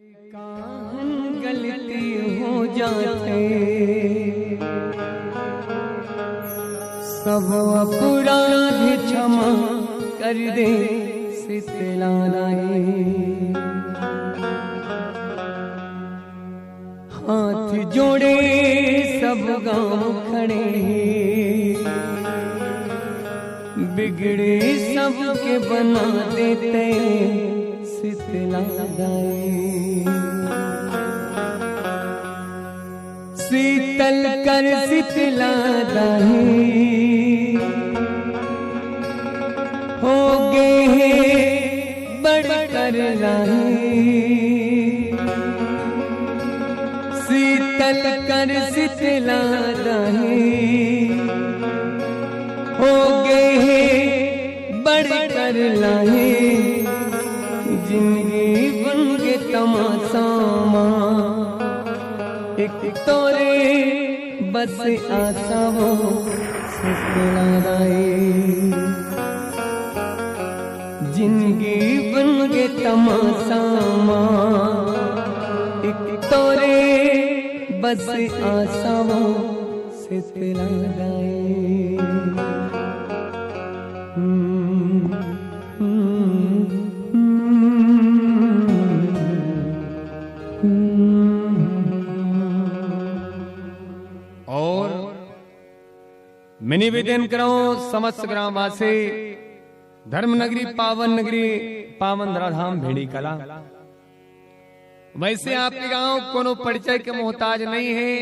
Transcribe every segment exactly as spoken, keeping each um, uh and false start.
काहन गलती हो जाथे, सब अपराध क्षमा कर दे शीतला दाई। हाथ जोड़े सब गांव खड़े, बिगड़े सबके बना देते शीतला दाई। शीतल कर शीतला दाई, हो गए हैं बड़ कर लाही। शीतल कर शीतला दाई, हो गए हैं बड़ कर लाही। जिंदगी बन के तमाशा माँ, एक तोरे बस आशा वो शीतला दाई। जिंदगी बन के तमाशा माँ, एक तोरे बस आशा वो शीतला दाई। हम्म, हम्म, हम्म, हम्म। और मैं निवेदन कराऊं समस्त ग्रामवासी, धर्म नगरी, पावन नगरी, पावन धराधाम भेड़ी कला। वैसे आपके गांव कोनो परिचय के मोहताज नहीं है।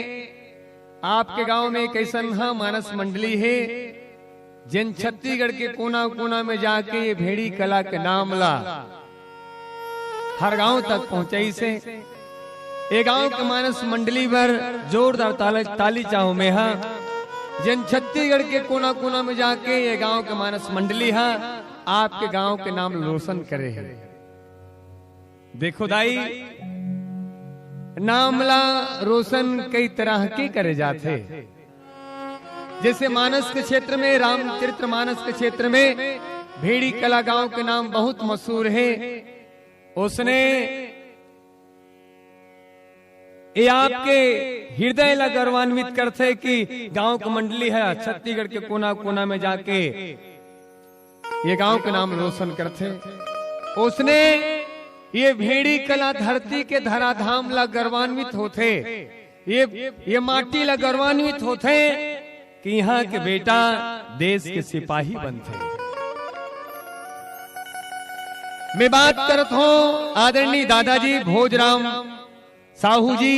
आपके गांव में एक ऐसन ह मानस मंडली है, जेन छत्तीसगढ़ के कोना कोना में जाके ये भेड़ी कला के नाम ला हर गांव तक पहुंचाइस हे। ये गांव के मानस मंडली बर जोरदार ताल-, ताली चाहूं मैं हा, जेन छत्तीसगढ़ के कोना कोना में जाके ये गांव के मानस मंडली हा आपके गांव के नाम रोशन करे हे। देखो दाई, नाम ला रोशन कई तरह के करे जाथे। जैसे मानस के क्षेत्र में, रामचरित्र मानस के क्षेत्र में भेड़ी कला गांव के नाम बहुत मशहूर है। उसने ये आपके हृदय ला गौरवान्वित करथे कि गांव के मंडली है, छत्तीसगढ़ के कोना कोना में जाके ये गांव के नाम रोशन करथे। उसने ये भेड़ी कला धरती के धराधाम ला गौरवान्वित होथे, ये, ये माटी ला गौरवान्वित होथे कि यहाँ के बेटा देश के सिपाही बनथे। मैं बात करत हूँ आदरणीय दादाजी भोजराम साहू जी,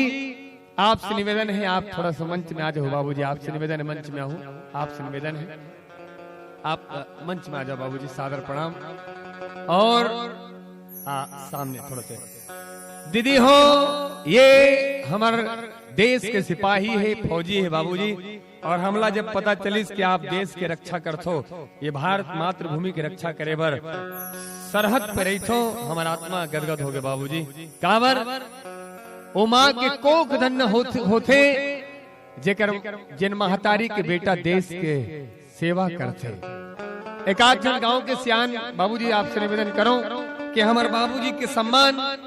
आपसे निवेदन है, आप थोड़ा सा मंच में आ जाओ बाबूजी, आपसे निवेदन है, मंच में आओ, आपसे निवेदन है, आप, अ, मंच में आ जाओ बाबूजी, सादर प्रणाम। और, आ, सामने थोड़ा सा। दीदी हो, ये हमार देश के सिपाही है, फौजी है बाबूजी, और हमला जब पता चलिस कि आप देश के रक्षा करथो, ये भारत मातृभूमि के रक्षा करे बर सरहद पे रहिथो, हमार आत्मा गदगद हो गए बाबूजी। काबर? ओ माँ के कोख धन्य होत-, होथे, जेकर, जेन महतारी के बेटा देश के सेवा करथे। एक आध जन गांव के सियान बाबूजी, आपसे निवेदन करो कि हमार बाबूजी के सम्मान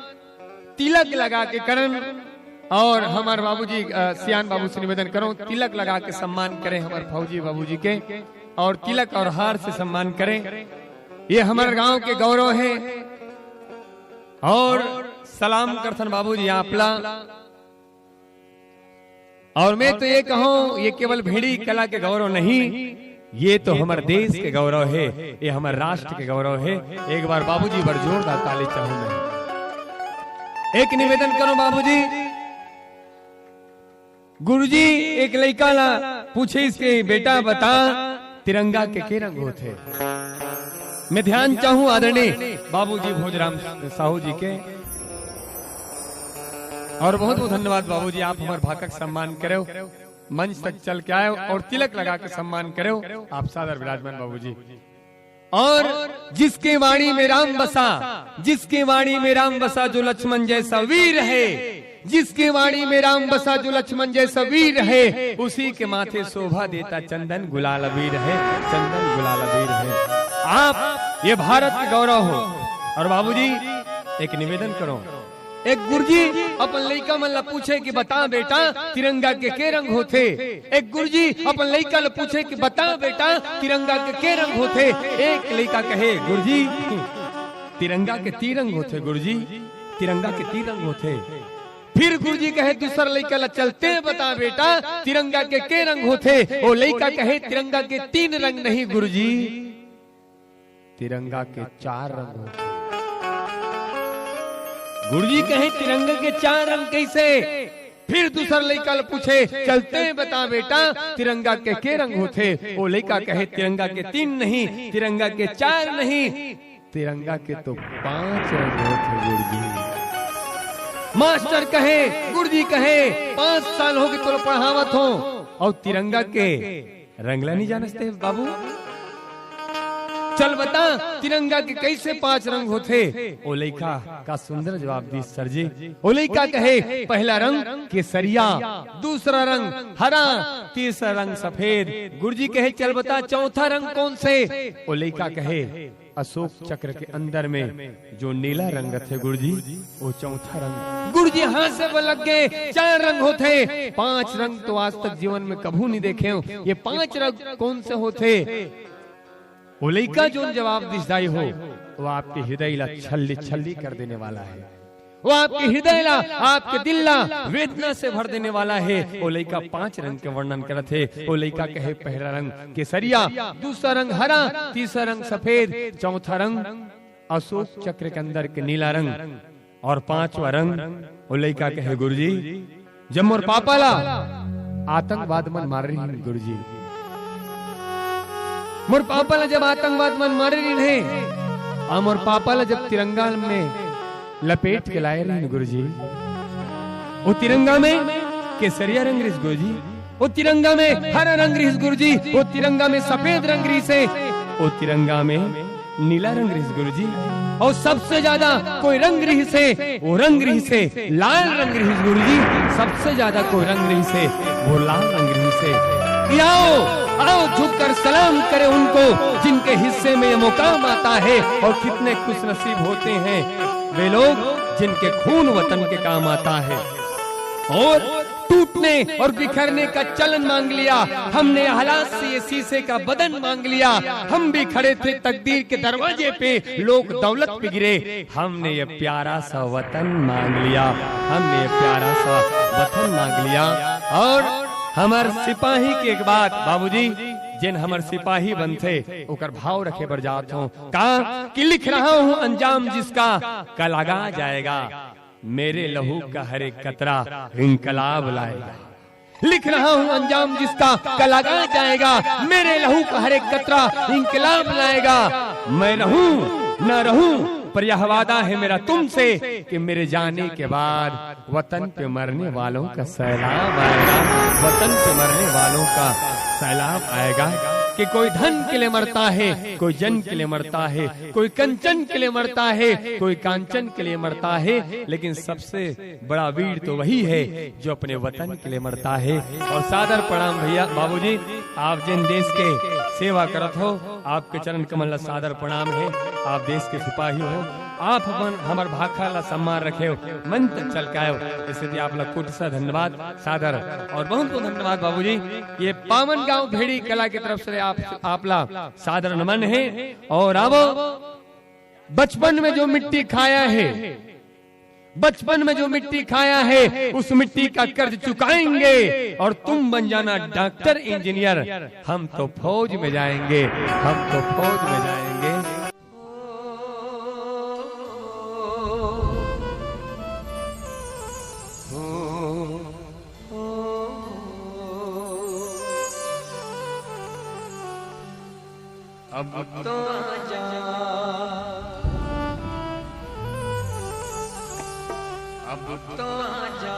तिलक लगा के करन, और हमार बाबूजी, अ, सियान बाबू से निवेदन करो, तिलक लगा के सम्मान करें हमार फौजी बाबूजी के, और तिलक और हार से सम्मान करें। ये हमार गांव के गौरव है। और सलाम करथन बाबूजी आपला। और मैं तो ये कहूं, ये केवल भेड़ी कला के गौरव नहीं, ये तो हमार देश के गौरव है, ये हमार राष्ट्र के गौरव है। एक बार बाबूजी बर जोरदार ताली चाहूं मैं। एक निवेदन करो बाबूजी, गुरुजी एक लइका ला पूछे इसके, "बेटा बता, तिरंगा के के रंग होथे?" मैं ध्यान चाहूं आदरणीय बाबूजी भोजराम साहू जी के। और बहुत बहुत धन्यवाद बाबूजी, आप हमार भाखा के सम्मान करेव, मंच तक चल के आए और तिलक लगा के सम्मान करेव, आप सादर विराजमान बाबूजी। और जिसके वाणी में राम बसा, जिसके वाणी में राम बसा, जो लक्ष्मण जैसा वीर है, जिसके वाणी में राम बसा, जो लक्ष्मण जैसा वीर है, उसी के माथे शोभा देता चंदन गुलाल वीर है, चंदन गुलाल वीर है। आप ये भारत के गौरव हो। और बाबूजी, एक निवेदन करो, एक गुरुजी अपन लइका मन ला पूछे कि बता बेटा, तिरंगा के के रंग होथे। एक गुरुजी अपन लइका ला पूछे कि बता बेटा, तिरंगा के के रंग होथे। एक लइका कहे, गुरुजी, तिरंगा के तीन रंग होथे गुरुजी, तिरंगा के तीन रंग होथे। फिर गुरुजी कहे दूसर लइका ला, चलते बता बेटा, तिरंगा के के रंग होथे। ओ लइका कहे, तिरंगा के तीन रंग नहीं गुरुजी, तिरंगा के चार रंग होथे। गुरुजी कहे, तिरंगा के चार रंग कैसे? फिर दूसर लइका ल पूछे, चलते बता बेटा, तिरंगा के के रंग होथे? ओ लइका कहे, तिरंगा के तीन नहीं, तिरंगा के चार नहीं, तिरंगा के तो पांच रंग होथे गुरुजी। मास्टर कहे, गुरुजी कहे, पांच साल होगे तोला पढ़ावत हो, अउ तिरंगा के रंग ला नहीं जानस ते बाबू? चल बता, तिरंगा के कैसे पांच रंग होथे? ओ लइका का सुंदर जवाब दिस सर जी। ओ लइका कहे, पहला रंग केसरिया, दूसरा रंग हरा, तीसरा रंग सफेद। गुरुजी कहे, चल बता, चौथा रंग कौन से? ओ लइका कहे, अशोक चक्र के अंदर में जो नीला रंग रथे गुरुजी, वो चौथा रंग। गुरुजी हाँसे बर लग गे, चार रंग होथे, पांच रंग तो आज तक जीवन में कभू नहीं देखे हो। ये पांच रंग कौन से होथे? वो लइका जोन जवाब दिस दाई हो, वो आपके हृदय ला छल्ली छल्ली कर देने वाला है। वो आपके हृदय ला, आपके दिल ला वेदना से भर देने वाला है। वो लइका पांच रंग के वर्णन करत हे। वो लइका कहे, पहला रंग केसरिया, दूसरा रंग हरा, तीसरा रंग सफेद, चौथा रंग अशोक चक्र के अंदर के नीला रंग, और पांचवा रंग। वो लइका कहे, गुरुजी, जब मोर पापा ला आतंकवाद मन मारे रहिन गुरुजी, मोर पापा ला जब आतंकवाद मन मारे रहिन हे, अउ मोर पापा ला जब तिरंगा में लपेट के लाए रहिन गुरुजी, वो तिरंगा में केसरिया रंग रिहिस गुरुजी, वो तिरंगा में हरा रंग रिहिस गुरुजी, वो तिरंगा में सफेद रंग रिहिस हे, वो तिरंगा में नीला रंग रिहिस गुरुजी। अउ सबसे ज्यादा कोई रंग रिहिस हे, वो रंग रिहिस हे लाल रंग रिहिस गुरुजी। सबसे ज्यादा कोई रंग रिहिस हे, वो लाल रंग रिहिस हे। कि आओ, आओ झुककर सलाम करें उनको, जिनके हिस्से में ये मुकाम आता है। और कितने खुशनसीब होते हैं वे लोग, जिनके खून वतन के काम आता है। और टूटने और बिखरने का चलन मांग लिया हमने, हालात से ये शीशे का बदन मांग लिया। हम भी खड़े थे तकदीर के दरवाजे पे, लोग दौलत पे गिरे, हमने ये प्यारा सा वतन मांग लिया, हमने ये प्यारा सा वतन मांग लिया। और हमर सिपाही के एक बात बाबूजी, जेन हमर सिपाही बनथे, ओकर भाव रखे बर जात हों। का कि लिख रहा हूँ अंजाम जिसका, कल आगा जाएगा। मेरे लहू का हर एक कतरा इंकलाब लाएगा। लिख रहा हूँ अंजाम जिसका, कल आगा जाएगा। मेरे लहू का हर एक कतरा इंकलाब लाएगा। मैं रहूं ना रहूं, पर यह वादा है मेरा तुमसे कि मेरे जाने के बाद वतन पे मरने वालों का सैलाब आएगा। वतन पे मरने वालों का सैलाब आएगा। कि कोई धन के लिए मरता है, कोई जन के लिए मरता है, कोई कंचन के लिए मरता है, कोई कांचन के लिए मरता है, लेकिन सबसे बड़ा वीर तो वही है जो अपने वतन के लिए मरता है। और सादर प्रणाम भैया, बाबूजी, आप जिन देश के सेवा करत हो, आपके चरण कमल ला सादर प्रणाम है। आप देश के सिपाही हो, आप हमन हमर भाखा ला सम्मान रखे हो, मन तक चल के आए हो, इसलिए आप ला कोटि सा धन्यवाद सादर। और बहुत बहुत धन्यवाद बाबूजी, ये पावन गांव भेड़ी कला की तरफ से आप, आप ला सादर नमन है। और अब बचपन में जो मिट्टी खाया है, बचपन में जो मिट्टी खाया है, उस मिट्टी का कर्ज चुकाएंगे। और तुम बन जाना डॉक्टर, इंजीनियर, हम तो फौज में जाएंगे, हम तो फौज में जाएंगे। अब तो आजा, अब तो आजा।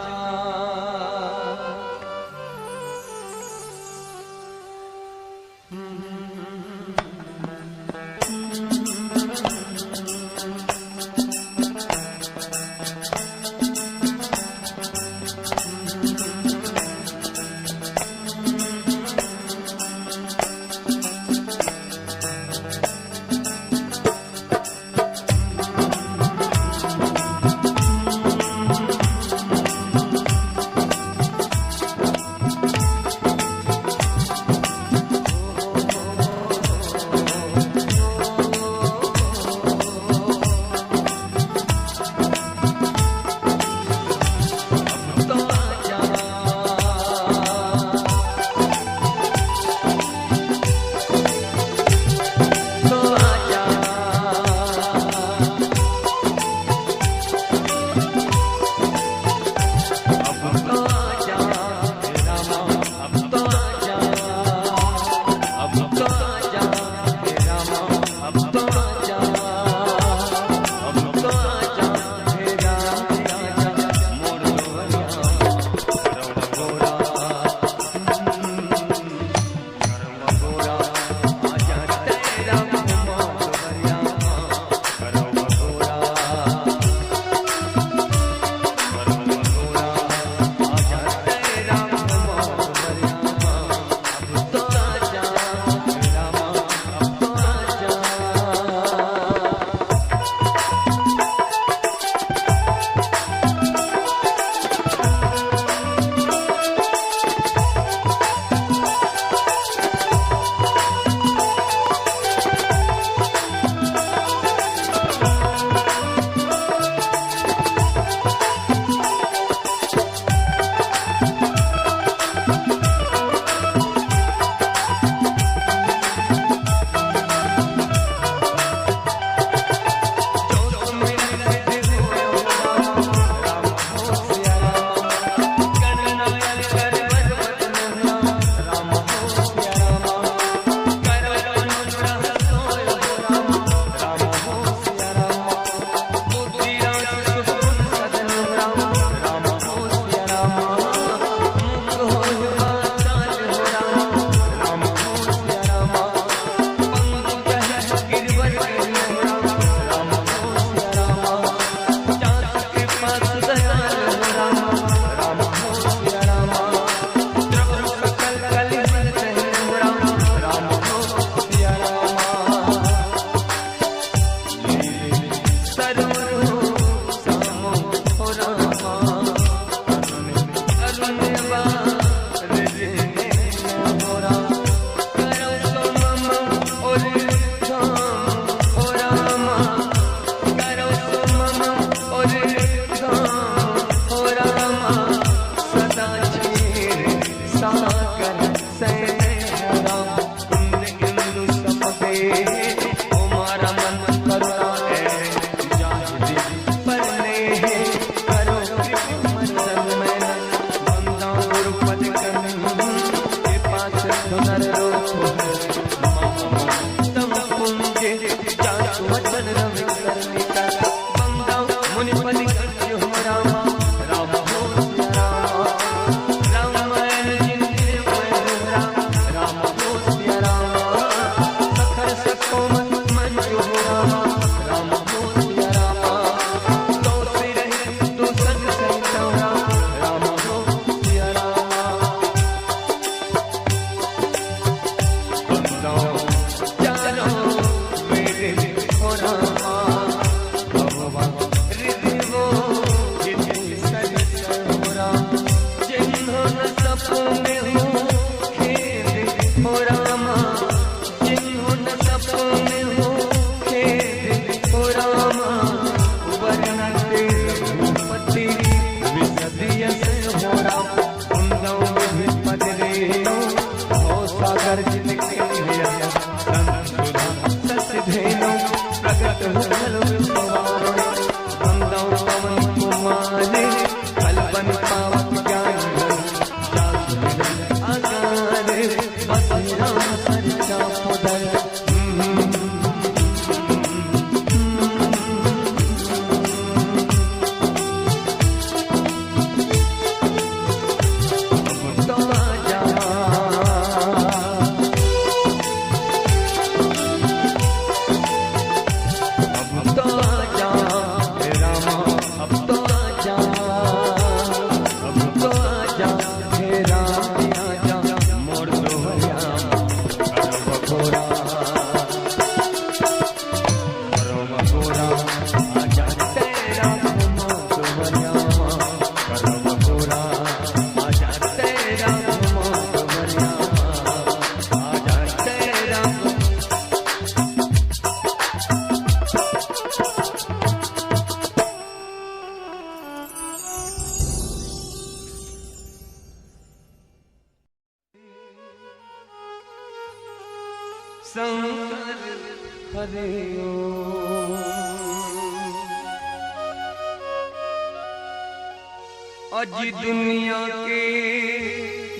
अजी दुनिया के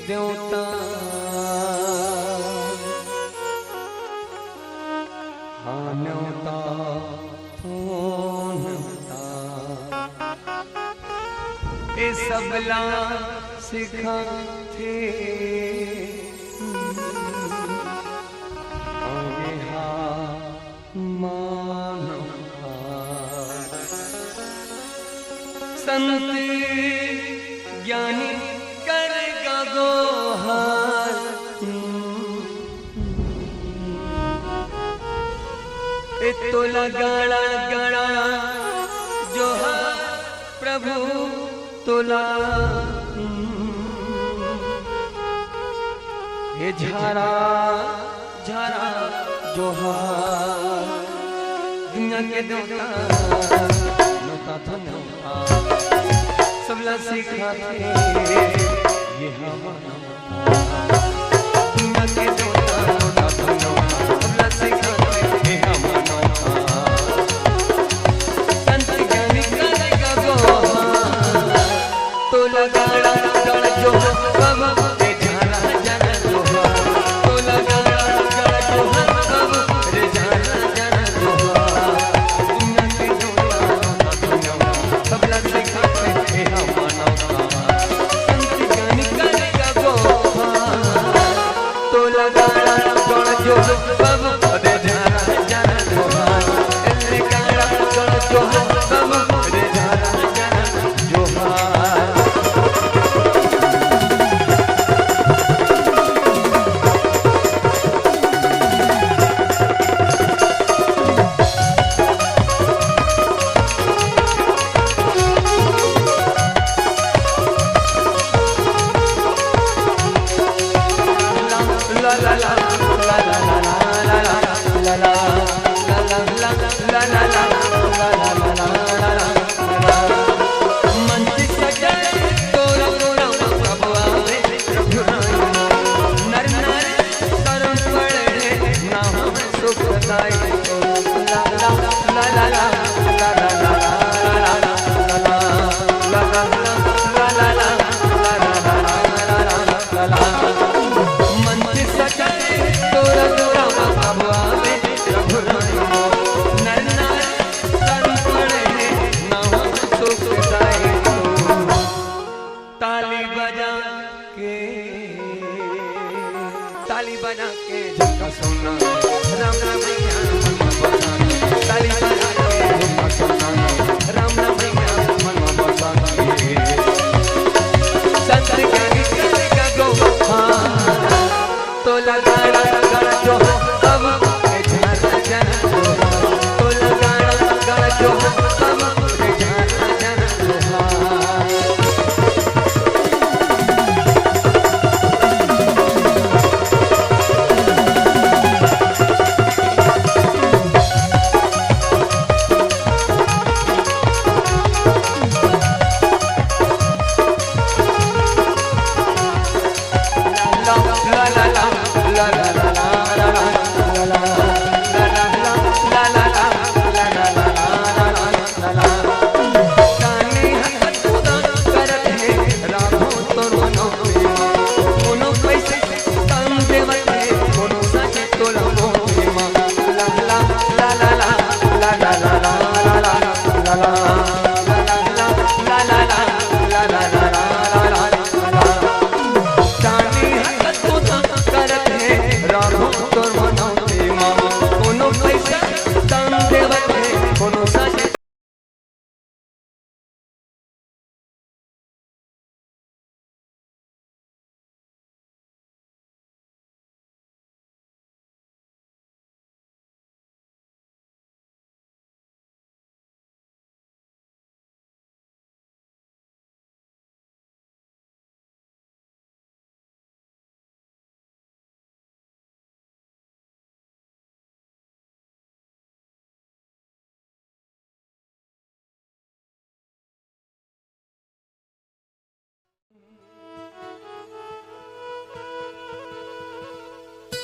देवता, हाँ नेवता, थोन होता। ए सबला सिखाथे। आगे हा मानव संत ज्ञानी कर गगो हार। ए तोला गाड़ा गाड़ा जोहार प्रभु तोला। हे झारा झारा जोहार दुनिया के देवता नोता धन्यवाद सबला सिखाथे। ये हमारा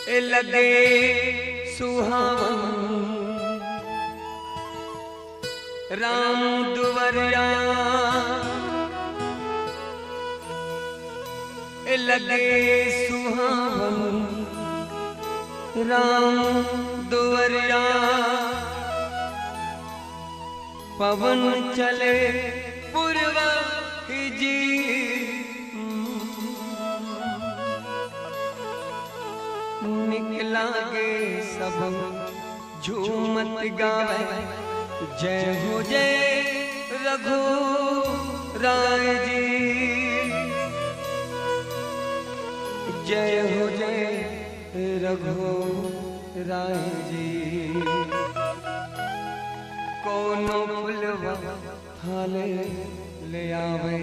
ए लगे सुहावन राम दुवरिया, ए लगे सुहावन राम दुवरिया। पवन चले पुरवा जी, निकला गे सब झूमत गावे, जय हो जय रघु राय जी, जय हो जय रघु राय जी। कोनो फुलवा हाले ले आवे,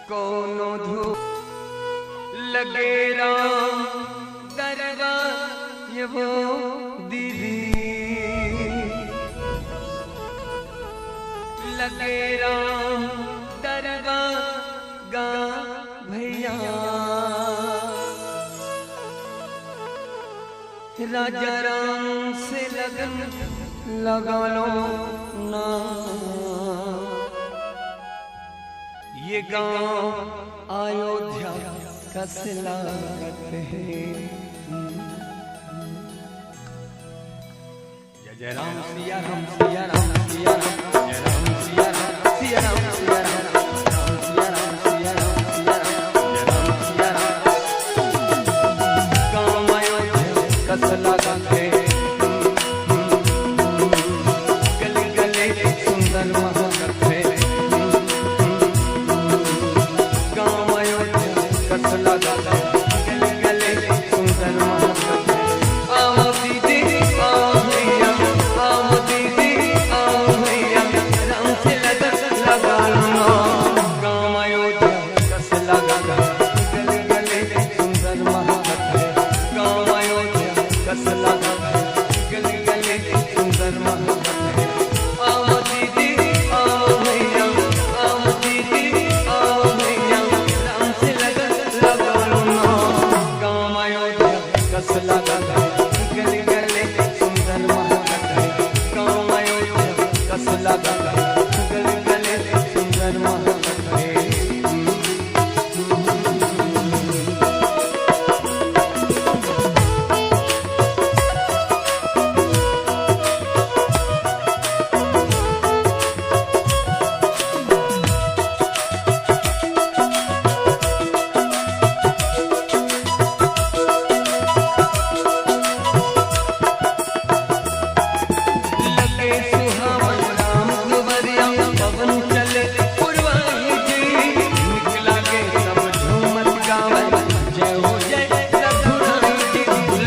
कोनो धूप लगे राम दरबा ये वो दीदी, लगे राम दरबा गा भैया। राजा राम से लगन लगा लो ना, ये गांव अयोध्या कस लागत हे। जय जय राम सिया राम सिया राम सिया राम, जय राम सिया राम सिया राम सिया राम, राम सिया राम सिया राम सिया राम, जय राम सिया राम। गाँव अयोध्या कस लागत हे, गली गली सुंदर महकत हे। गाँव अयोध्या कस लागत हे, गली गली सुंदर महकत हे। आओ दीदी, आओ भैया, आओ दीदी, आओ भैया, राम से लगन लगा लो ना। गाँव अयोध्या कस लागत हे, गली गली सुंदर महकत हे। गाँव अयोध्या कस लागत हे, गली गली सुंदर महकत हे। आओ दीदी, आओ भैया, आओ दीदी, आओ भैया, राम से लगन लगा लो ना। गाँव अयोध्या कस लागत हे, गली गली सुंदर महकत हे। गाँव अयोध्या कस लागत हे, गली गली सुंदर महकत हे। लगे सुहावन राम दुवरिया, पवन चले पुरवाई जी। निकला गे सब झूमत गावन, जय हो जय रघुराई जी।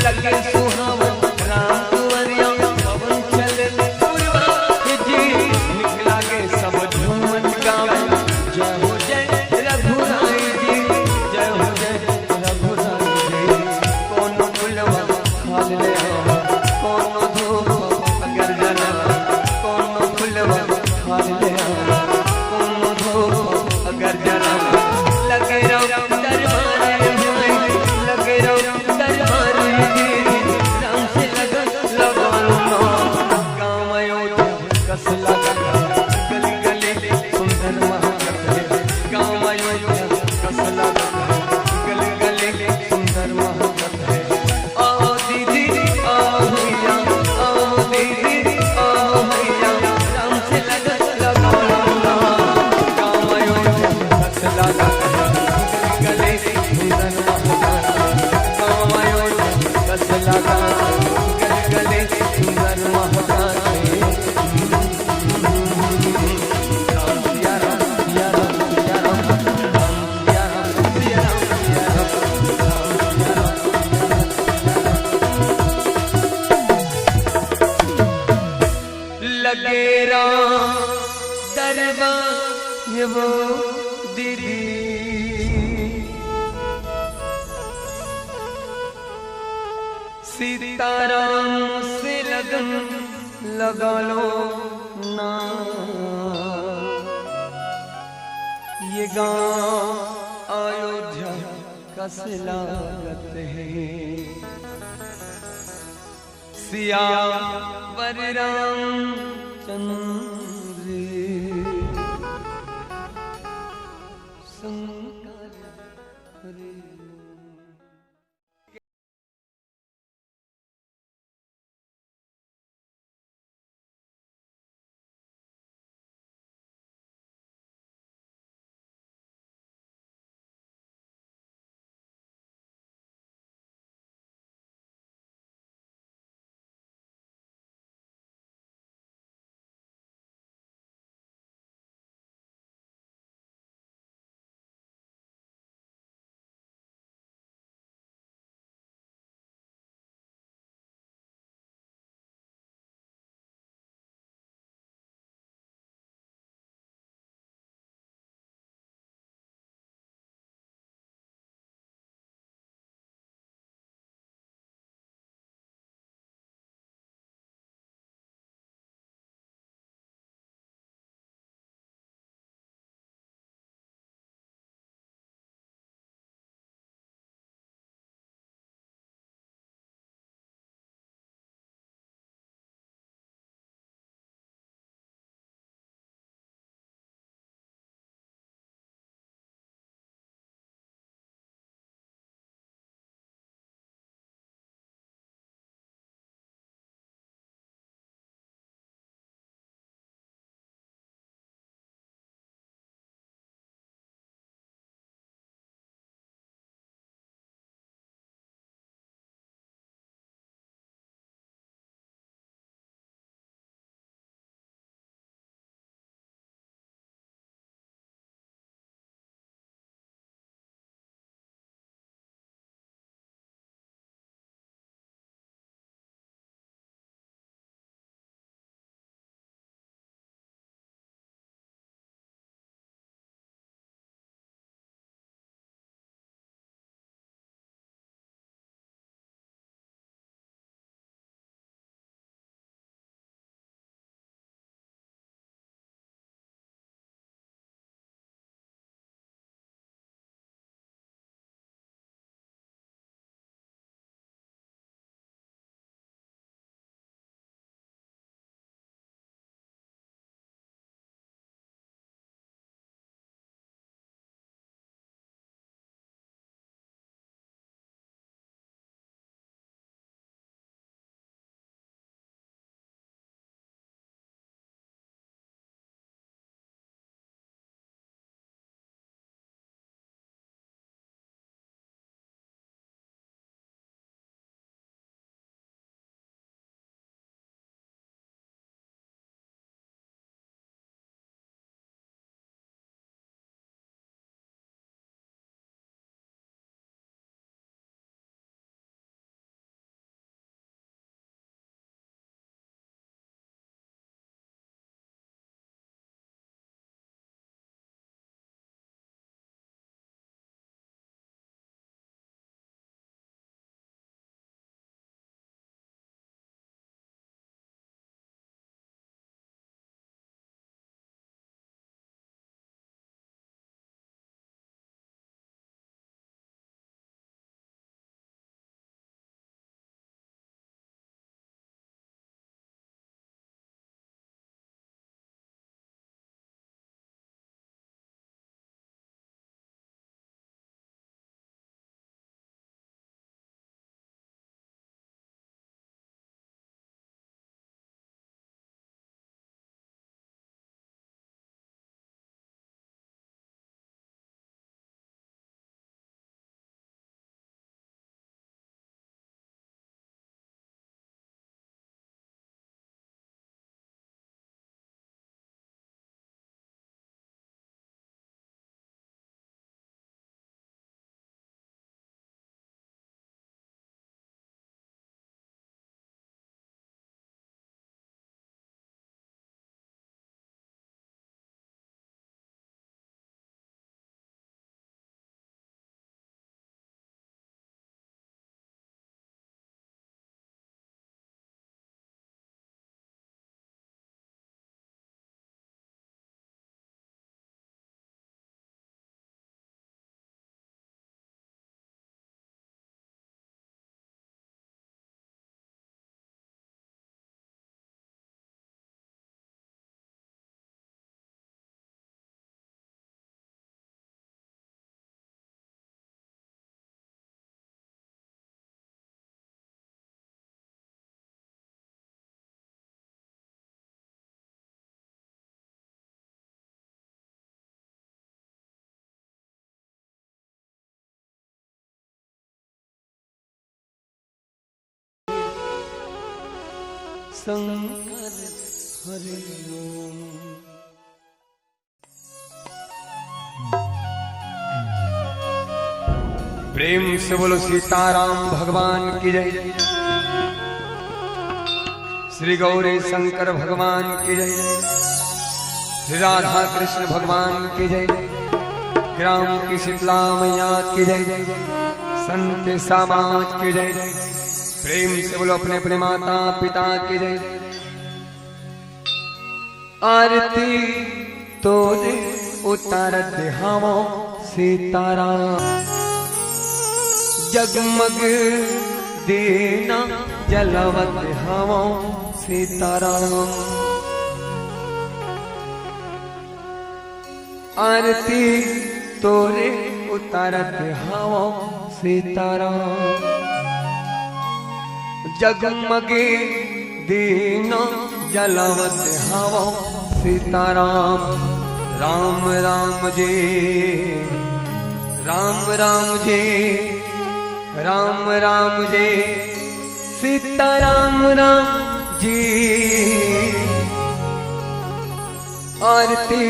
लगे सुहावन राम दुवरिया, पवन चले पुरवाई जी। निकला गे सब झूमत गावन, जय हो जय रघुराई जी, जय हो जय रघुराई जी। कोनो फुलवा हाल ले आवा, कोनो धूप अगर जलावा, कोनो फुलवा हाल ले आवा, कोनो धूप अगर जलावा। लगे रहो दरबार में, लगे रहो दरबार में, राम से लगन लगा लो ना। गाँव अयोध्या कस लागत हे, गली गली सुंदर महकत हे। गाँव अयोध्या कस लागत हे, गली गली सुंदर महकत हे। आओ दीदी, आओ भैया, आओ दीदी, आओ भैया, राम से लगन लगा लो ना। गाँव अयोध्या कस लागत हे, गली गली सुंदर महकत हे। गाँव अयोध्या कस लागत हे, गली गली सुंदर महकत हे। लगे राम दरबार ये वो दीदी, सीताराम से लगन लगा लो ना। ये गाँव अयोध्या कस लागत हे। सियावर रामचंद्र शंकर। शंकर हरि ओम। प्रेम से बोलो सीताराम भगवान की जय, श्री गौरी शंकर भगवान की जय, श्री राधा कृष्ण भगवान की जय, ग्राम की शीतला मैया की जय, संत समाज की जय। प्रेम से बोलो अपने अपने माता पिता की जय। आरती तोरे उतारत हवं सीताराम, जगमग दीना जलावत हवं सीताराम। आरती तोरे उतारत हवं सीताराम, जगमग दीना जलावत हवं सीताराम। राम राम जी, राम राम जी, राम राम जी, सीताराम राम जी। आरती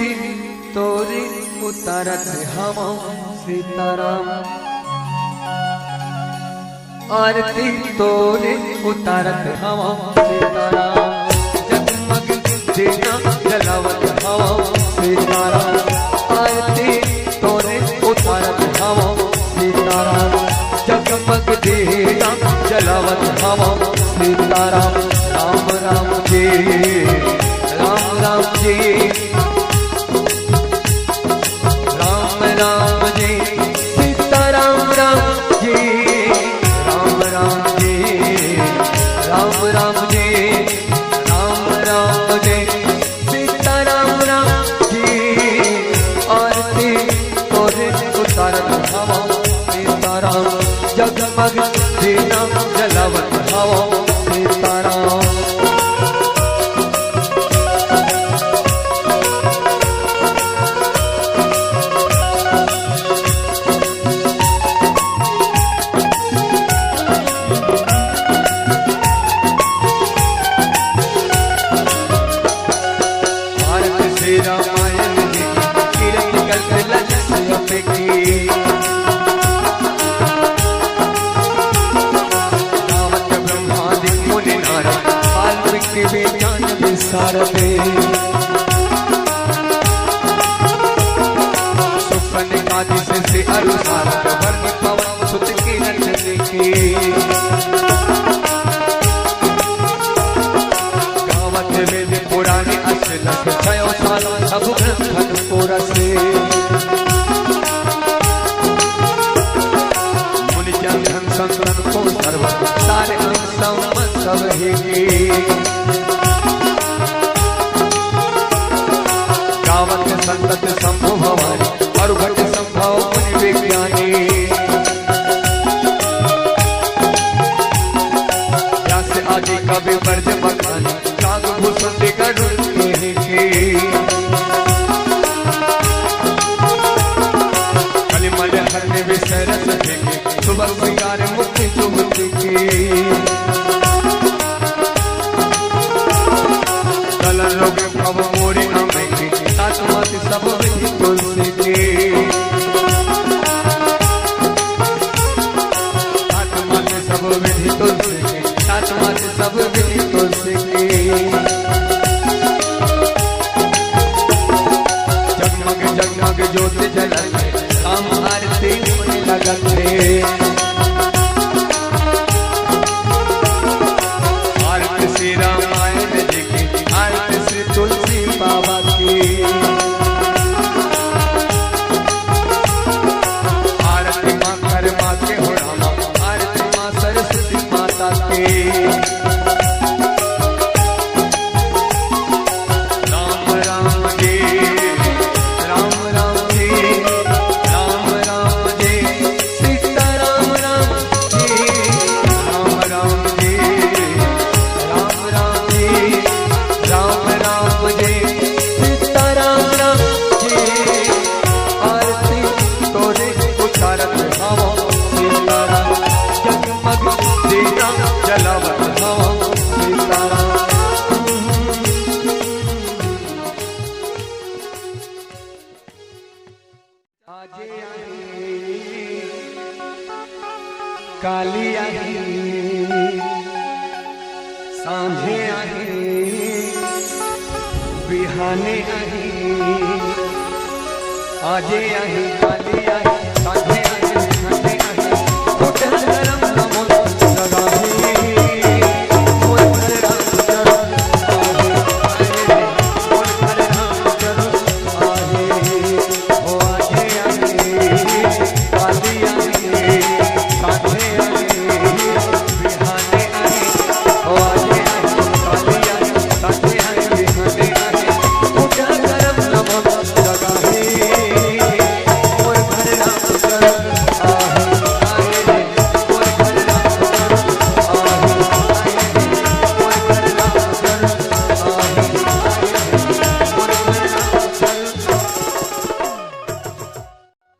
तोरे उतारत हवं सीताराम, आरती तोरे उतारत हवं सीताराम, जगमग दीना जलावत हवं सीताराम। आरती तोरे उतारत हवं सीताराम, जगमग दीना जलावत हवं सीताराम। राम राम जी, राम राम जी, राम राम जी, सीताराम राम जी, राम राम जी, राम राम जी, राम राम जी, सीताराम राम जी। आरती तोरे उतारत हवं सीताराम, जगमग दीना जलावत हवं सीताराम। भारत से रामायण जी, किरत कल्प लक्ष्य की। गावत ब्रह्मादि मुनि नारद, वाल्मीकि वेद ज्ञान विशारद। सुपन का दिस से अनुसार, वर्णि पवन सुत किरत की। गावत वेद पुराण अष्टलक्ष, छयो साल सब ग्रंथन को रसे। मुनि जन धन संतन को सर्व, सार अंग संवत सब ही की। गावत संतत शंभु भवानी, अरु भट संभव मुनि विज्ञानी। व्यास आदि कवि बरज बखानी, काग भूषण गरुड़ के ही। कलिमल हर विषय रस फेंके, सुबह श्रृंगार मुक्ति सुमति की। गलन रोग भव मोरी अमय की, सात मात सब विधि तुलसी की। सात मात सब विधि तुलसी की, सात मात सब विधि तुलसी की। जगमग जगमग ज्योत जलत है, राम आरती होने लगत है। आरती श्री रामायण जी की, आरती श्री तुलसी बाबा की। आरती माँ कर्मा के हो रामा, आरती माँ सरस्वती माता की। राम राम जी, राम राम जी, राम राम जी, सीताराम आजे आही, काली आही, सांझे आही, बिहाने आही। आजे आही, काली आही, सांझे आही, बिहाने आही। उठल करम नमो लगाही। मोर घर राम चरण आही, मोर घर राम चरण आही।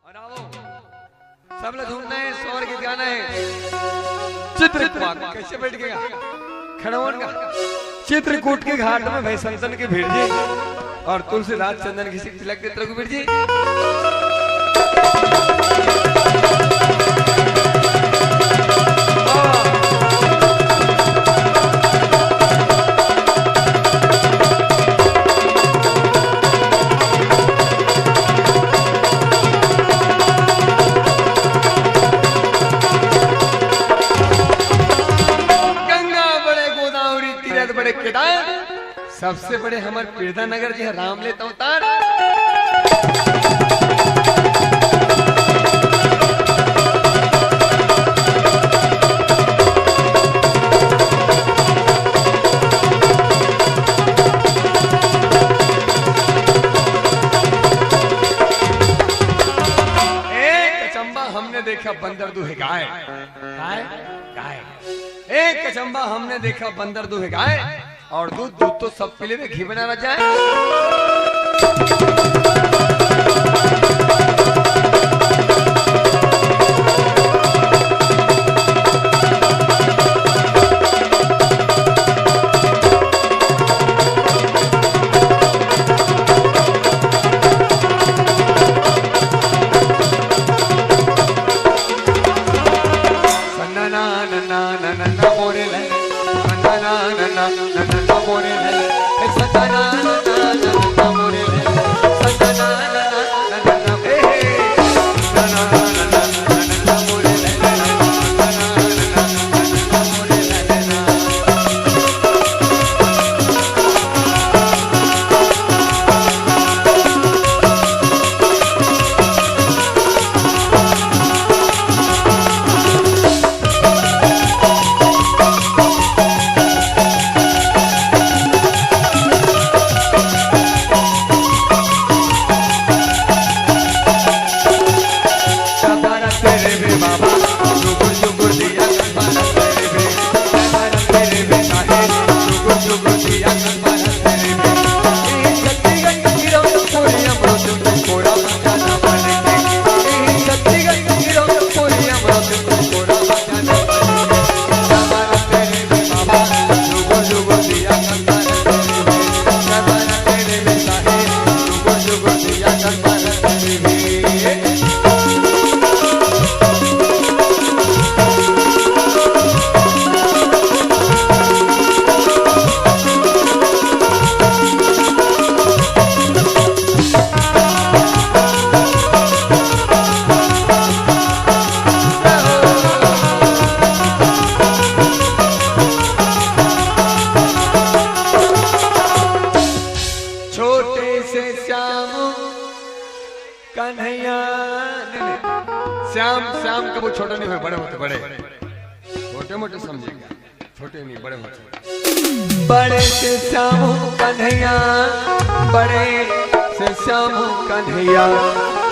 और आओ, सब लोग झूमना है, स्वर गीत गाना है। चित्रकूट, कैसे बैठ गया? खड़वन का। चित्रकूट के घाट में भाई संतन के भीड़ जी और तुलसीदास चंदन घिसी तिलक देत रघुबीर जी। गंगा बड़े गोदावरी तीरथ बड़े केदार, सबसे बड़े हमर पीरदा नगर जी ह राम ले अवतार। एक अचंबा हमने देखा बंदर दूहे गाय। गाय? गाय। एक अचंबा हमने देखा बंदर दूहे गाय। और दूध, दूध तो सब पी लेवे, घी बना ना जाए। छोटे से श्याम कन्हैया, नहीं, नहीं, श्याम, श्याम कबो छोटे नहीं होय, बड़े होथे, बड़े, छोटे मोटे समझेगा, छोटे नहीं, बड़े होथे। बड़े से श्याम कन्हैया, बड़े से श्याम कन्हैया,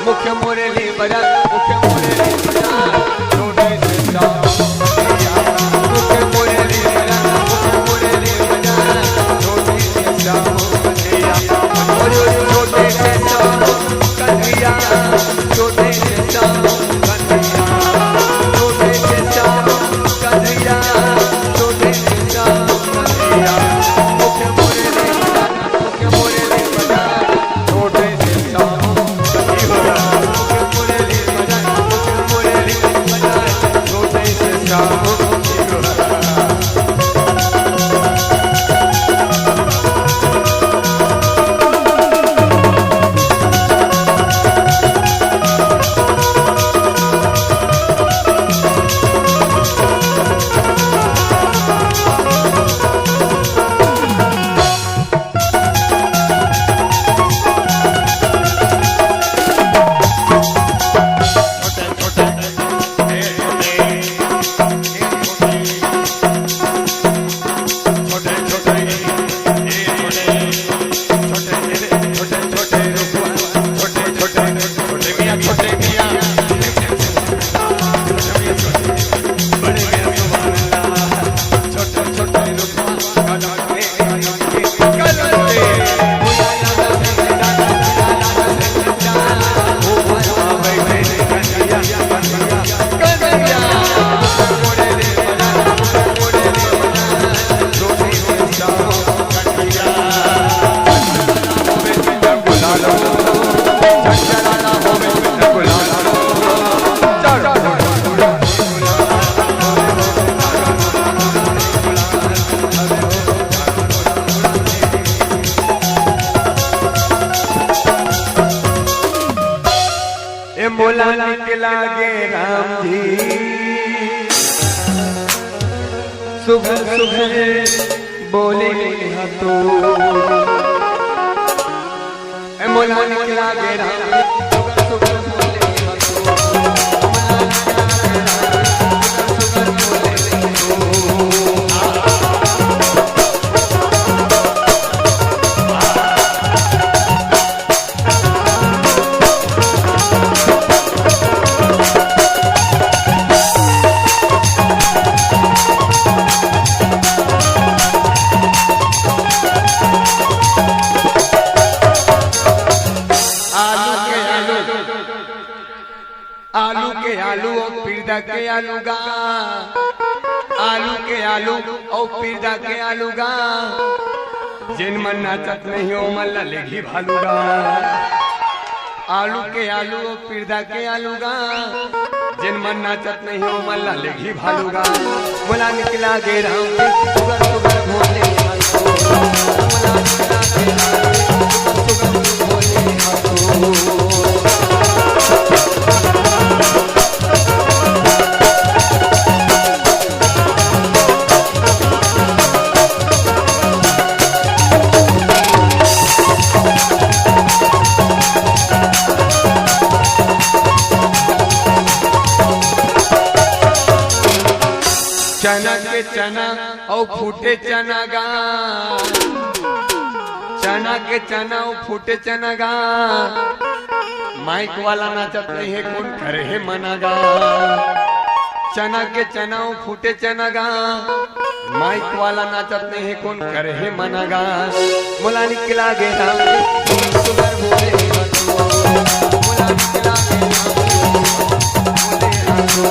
मुख मुरली बजा, मुख मुरली बजा, छोटे से श्याम कन्हैया, मुख मुरली बजा, मुख मुरली बजा, छोटे से श्याम कन्हैया, छोटे से श्याम कन्हैया, छोटे से श्याम कन्हैया, छोटे से श्याम कन्हैया, छोटे से श्याम कन्हैया, मुख मुरली बजा, मुख मुरली बजा, छोटे से श्याम कन्हैया। बोला निकला गे राम जी, सुघर सुघर बोले हा तो। ए मोला निकला गे राम जी, सुघर सुघर बोले हा तो। आलू के आलू, आलू के आलू अउ पिरदा के आलू गा, आलू के आलू अउ पिरदा के आलू गा, जेन मन नाचत नहीं ओमन ला लेगही भालू गा। आलू के आलू अउ पिरदा के आलू गा, जेन मन नाचत नहीं ओमन ला लेगही भालू गा। बोला निकला गे राम जी, सुघर सुघर बोले हा तो। बोला निकला गे राम जी, सुघर सुघर बोले हा तो। चना के चना अउ फूटे चना गा, चना के चना अउ फूटे चना गा, माइक वाला नाचत नहीं हे, कोन करे हे मना गा। चना के चना अउ फूटे चना गा, माइक वाला नाचत नहीं हे, कोन करे हे मना गा। मोला निकला गे राम जी, सुघर बोले हा तो। मोला निकला गे राम जी, बोले हा तो।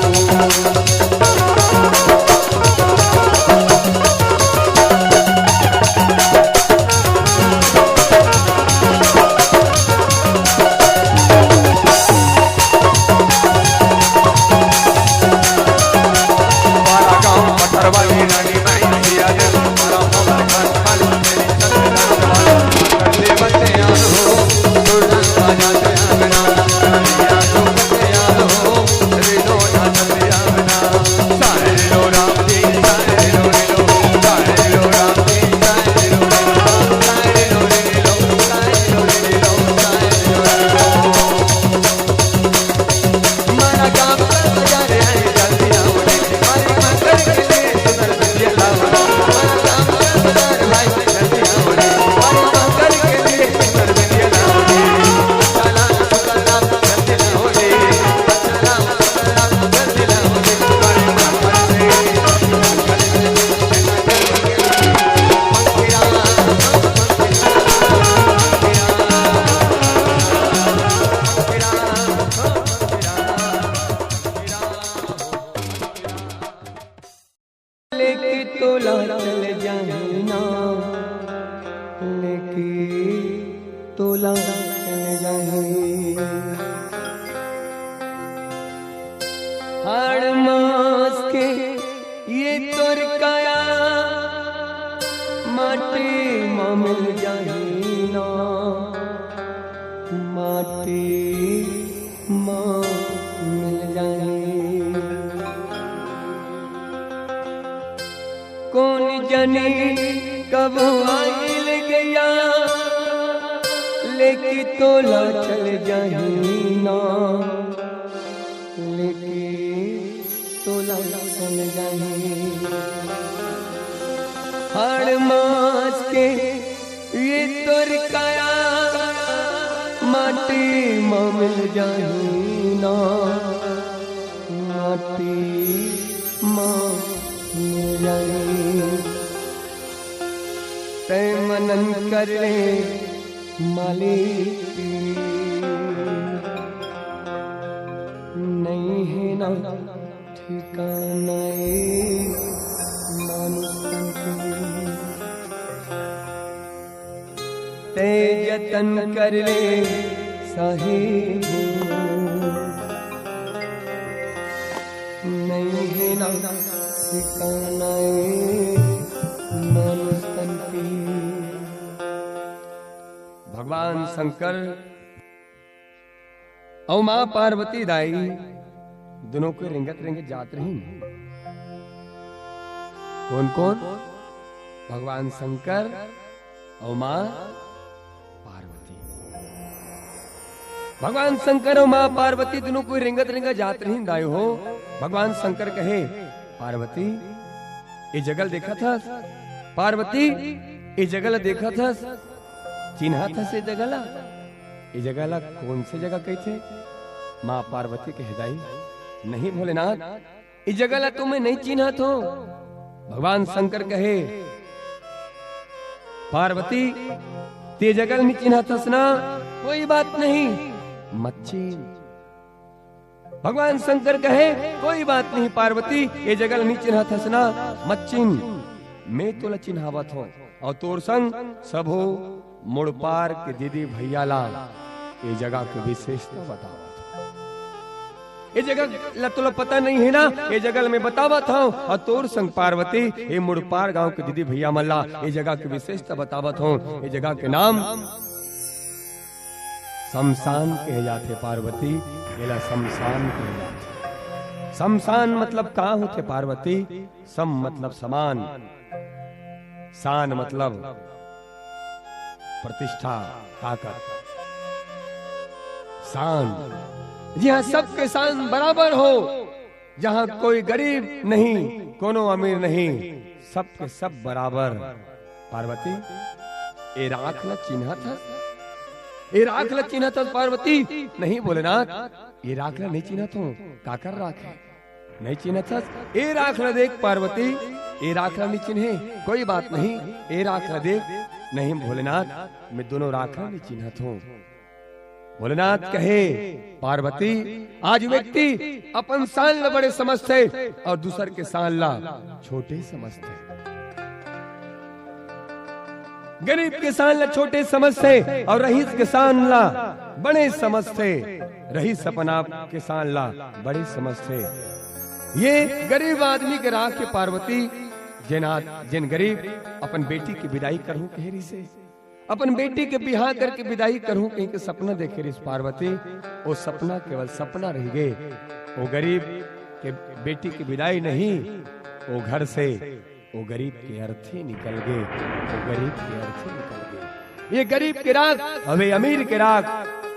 लेके तोला चल जाही ना, लेके तोला चल जाही। हाड़ मास के ये तोर काया माटी म मिल जाही ना, माटी म मिल जाही। कोन जनी कब आइल गया, लेके तोला चल जाही ना, लेके तोला चल जाही। हाड़ मास के ये तोर काया माटी म मिल जाही ना, माटी म मिल जाही। तै मनन कर ले मालिक, नहीं हे ना ठिकाना ए मानुष तन के। तै जतन कर ले साहेब, नहीं हे ना ठिकाना ए मानुष तन के। भगवान शंकर अउ माँ पार्वती दाई दुनों कोई रेंगत रेंगत जात रहिन। कोन कोन? भगवान शंकर अउ माँ पार्वती। भगवान शंकर अउ माँ पार्वती दुनों कोई रेंगत रेंगत जात रहिन दाई हो। भगवान शंकर कहे, पार्वती, ए जगह ल देखत हस? पार्वती, ए जगह ल देखत हस? चिन्हत हस ए जगह ला? ए जगह ला कोन से जगह कहिथे? माँ पार्वती कहे, दाई, नहीं भोलेनाथ, ए जगह ला तो मैं नहीं चिन्हत हों। भगवान शंकर कहे, पार्वती, ते जगह ला नहीं चिन्हत हस ना, कोई बात नहीं, मत चिन्ह। भगवान शंकर कहे, कोई बात नहीं पार्वती, ए जगह ला नहीं चिन्हत हस ना, मत चिन्ह, मैं तोला चिन्हावत हों। अउ तोर संग सबो मुड़पार के दीदी भैया ला ए जगह के विशेषता बतावत हों। ए जगह ला तोला पता नहीं हे ना, ए जगह ला मैं बतावत हों। अउ तोर संग पार्वती, ए मुड़पार गांव के दीदी भैया मन ला ए जगह के विशेषता बतावत हों। ए जगह के नाम शमशान कहे जाथे पार्वती, एला शमशान कहे जाथे। शमशान मतलब का होथे पार्वती? शम मतलब समान, शान मतलब प्रतिष्ठा, ताकत। शान, जिहाँ सबके शान बराबर हो, जहाँ कोई गरीब नहीं, कोनो अमीर नहीं, सबके सब बराबर। पार्वती, ए राख ला चिन्हत हस? ए राख ला चिन्हत हस पार्वती? नहीं भोलेनाथ, ए राख ला नहीं चिन्हत हों। काकर राख हे? नहीं चिन्हत हस? ए राख ला देख पार्वती, ए राख ला नहीं चिन्हे, कोई बात नहीं, ए राख ला देख। नहीं भोलेनाथ, मैं दुनों राख ला नहीं चिन्हत हों। भोलेनाथ कहे, पार्वती, आज व्यक्ति अपन शान ला बड़े समझथे अउ दूसर के शान ला छोटे समझथे। गरीब के शान ला छोटे समझथे अउ रईस के शान ला बड़े समझथे। रईस अपन आप के शान ला बड़े समझथे। ये गरीब आदमी के राख हे पार्वती, जेन आद-, जेन गरीब अपन बेटी के बिदाई करहूं कहे रिहिसे, अपन बेटी के बिहाव करके बिदाई करहूं कहिके सपना देखे रिहिस पार्वती। ओ सपना केवल सपना रहि गे। ओ गरीब के बेटी के बिदाई नहीं, ओ घर से ओ गरीब के अर्थी निकल गे, ओ गरीब के अर्थी निकल गे। ये गरीब के राख अउ ए अमीर के राख,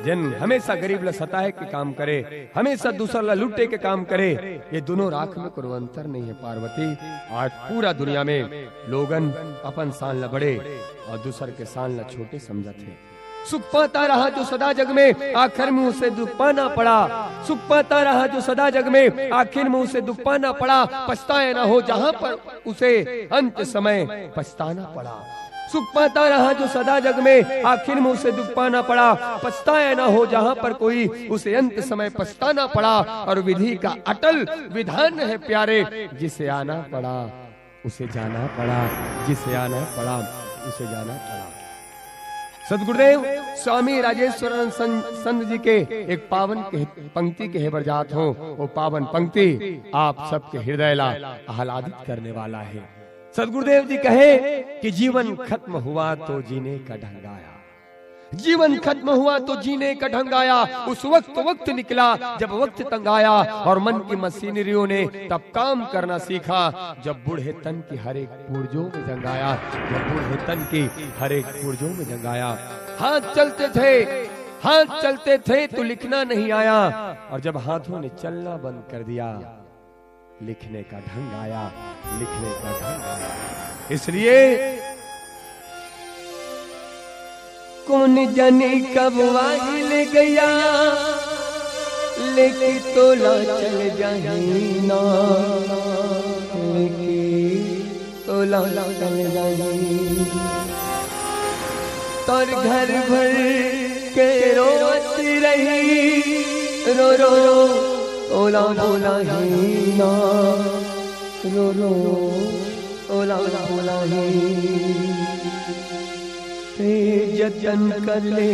जेन हमेशा गरीब ला सताए के काम करे, हमेशा दूसर ला लूटे के काम करे, ये दुनों राख में कोनो अंतर नहीं हे पार्वती। आज पूरा दुनिया में लोगन अपन शान ला बड़े अउ दूसर के शान ला छोटे समझत हे। सुख पाता रहा जो सदा जग में, आखिर में उसे दुख पाना पड़ा। सुख पाता रहा जो सदा जग में, आखिर में उसे दुख पाना पड़ा। पछताए ना हो जहां पर उसे अंत समय पछताना पड़ा। सुख पाता रहा जो सदा जग में, आखिर में उसे दुख पाना पड़ा। पछताए ना हो जहां पर कोई, उसे अंत समय पछताना पड़ा। और विधि का अटल विधान है प्यारे, जिसे आना पड़ा उसे जाना पड़ा, जिसे आना पड़ा उसे जाना पड़ा। सदगुरुदेव स्वामी राजेश्वरानंद सं-, संत जी के एक पावन के पंक्ति कहे बर जात हों। वो पावन पंक्ति आप सबके हृदय ला आह्लादित करने वाला हे। सदगुरुदेव जी कहे कि जीवन खत्म हुआ तो जीने का ढंग आया। जीवन खत्म हुआ तो जीने का ढंग आया। उस वक्त वक्त निकला जब वक्त तंग आया, और मन की मशीनरियों ने तब काम करना सीखा जब बूढ़े तन की हर एक पुर्जों में जंग आया, जब बूढ़े तन की हर एक पुर्जों में जंग आया। हाथ चलते थे, हाथ चलते थे तो लिखना नहीं आया, और जब हाथों ने चलना बंद कर दिया, लिखने का ढंग आया, लिखने का ढंग आया। इसलिए कोन जाने कब आही ले गया, लेके तोला चल जाही ना, लेके तोला चल जाही। तोर घर भर के रोवत रही, रो रो ओला बोलाही ना, रो रो ओला बोलाही। ते जतन कर ले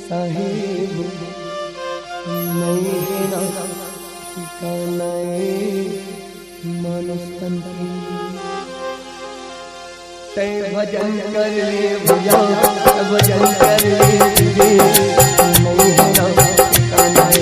साहेब, नहीं हे ना ठिकाना ए मानुष तन के। ते भजन कर ले भैया, भजन कर ले तुझे, नहीं हे ना ठिकाना ए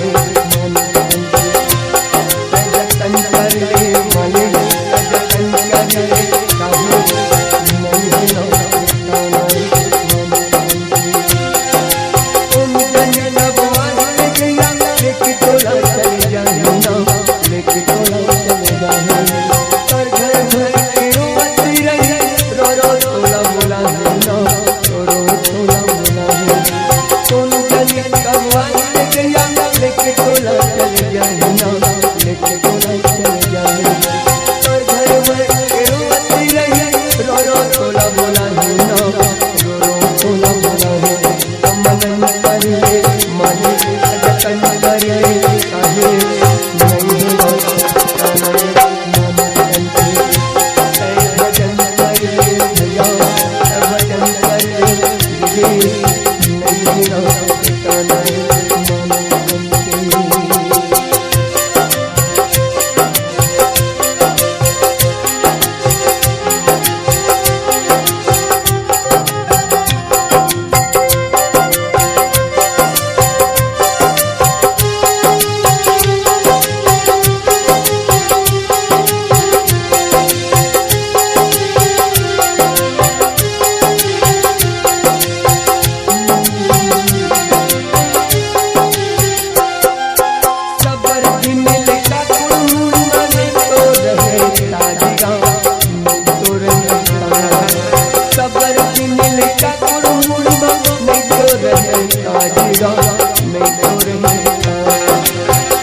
नहीं तो रहे।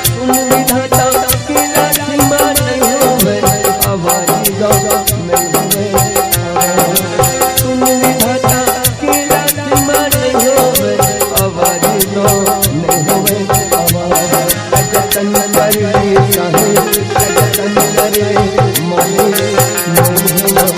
सुन विधाता के लाठी मार नहीं होवे, आवाज गाँव नहीं होवे। सुन विधाता के लाठी मार नहीं होवे, आवाज गाँव नहीं होवे। आवाज जतन कर ले साहेब, जतन कर ले मालिक, नहीं होवे।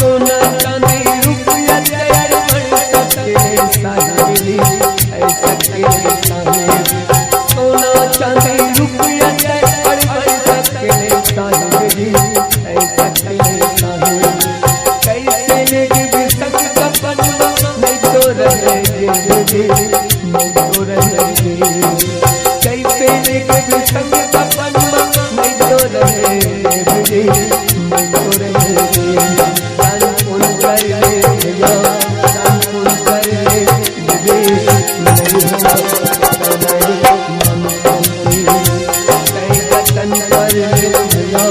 सोना चांदी रुपया तैयार बन सके साहेब जी, ऐ सके साहेब। सोना चांदी रुपया तैयार बन सके साहेब जी, ऐ सके साहेब। कैसे लेके भी सक सपन नहीं तो रहे जी, नहीं तो रहे जी। कैसे लेके भी सक सपन नहीं तो रहे जी, नहीं तो रहे जी। दान पुण्य कर ले भैया, दान पुण्य कर ले, विदेश नहीं होना, नहीं मन शांति। कई जतन कर ले भैया,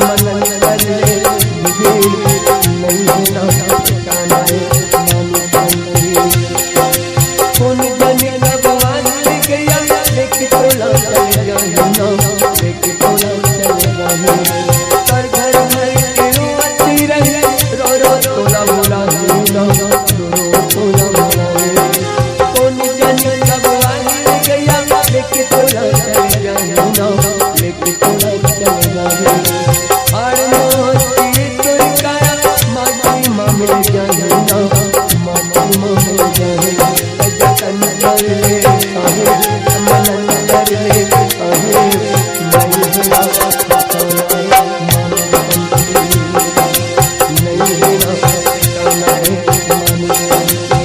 मन कर ले, विदेश नहीं होना, नहीं मन शांति। कौन जाने कब आने गया, लेके तोला चले जाए ना, लेके तोला चले जाए। पर घर भर के रोती रहे, रो रो तोला बुलाए ना, रो रो तोला बुलाए। कौन जाने कब आने गया, लेके तोला चले जाए ना, लेके तोला चले जाए। हाड़ मोती तुरकाया, माटी मामे जाए ना, माटी मामे जाए। जतन कर ले साहेब, मनन कर ले साहेब, नहीं है ना ठिकाना है मानो शांति, नहीं है ना ठिकाना है मानो शांति।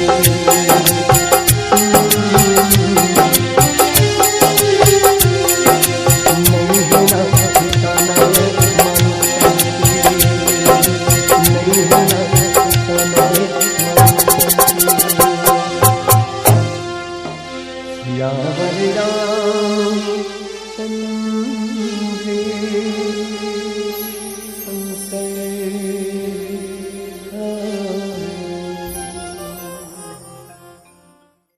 नहीं है ना ठिकाना है मानो शांति, नहीं है ना ठिकाना है मानो शांति। सियावर रामचंद्र